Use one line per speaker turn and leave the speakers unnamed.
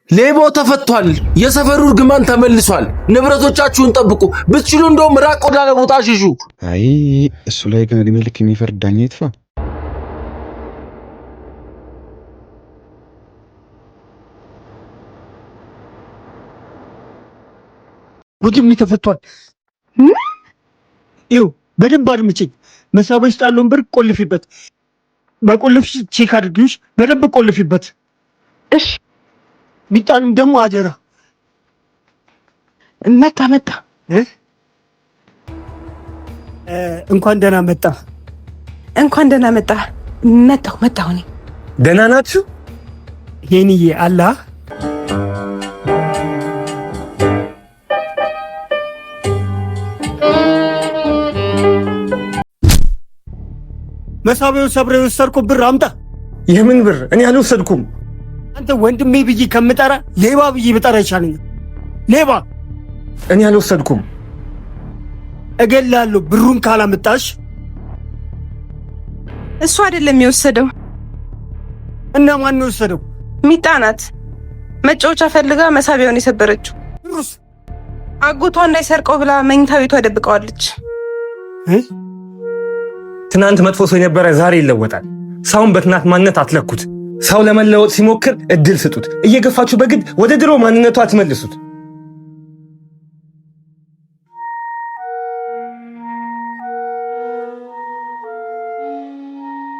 ሌባው ተፈቷል። የሰፈሩ እርግማን ተመልሷል። ንብረቶቻችሁን ጠብቁ። ብትችሉ እንደውም ራቅ ወዳለ ቦታ ሽሹ።
አይ፣ እሱ ላይ ግን እድሜ ልክ የሚፈርድ ዳኛ ይጥፋ።
ወንድሜ ተፈቷል። ይኸው በደንብ አድምጪኝ። መሳቢያ ውስጥ ያለውን ብር ቆልፊበት። በቁልፍ check አድርጊውሽ። በደንብ ቆልፊበት።
እሺ።
ሚጣንም ደግሞ አደራ።
መጣ መጣ።
እንኳን ደህና መጣ።
እንኳን ደህና መጣ። መጣሁ መጣሁ። እኔ
ደህና ናችሁ?
የኔዬ አላ። መሳቢያውን ሰብረህ የወሰድከው ብር አምጣ።
የምን ብር? እኔ አልወሰድኩም።
አንተ ወንድሜ ብዬ ከምጠራ ሌባ ብዬ ብጠራ ይሻለኛል። ሌባ።
እኔ አልወሰድኩም።
እገላለሁ ብሩን ካላመጣሽ።
እሱ አይደለም የወሰደው።
እና ማን ነው የወሰደው?
ሚጣ ናት። መጫወቻ ፈልጋ መሳቢያውን የሰበረችው።
ብሩስ?
አጎቷ እንዳይሰርቀው ብላ መኝታ ቤቷ ደብቀዋለች።
ትናንት መጥፎ ሰው የነበረ ዛሬ ይለወጣል። ሰውን በትናንት ማንነት አትለኩት። ሰው ለመለወጥ ሲሞክር እድል ስጡት። እየገፋችሁ በግድ ወደ ድሮ ማንነቱ አትመልሱት።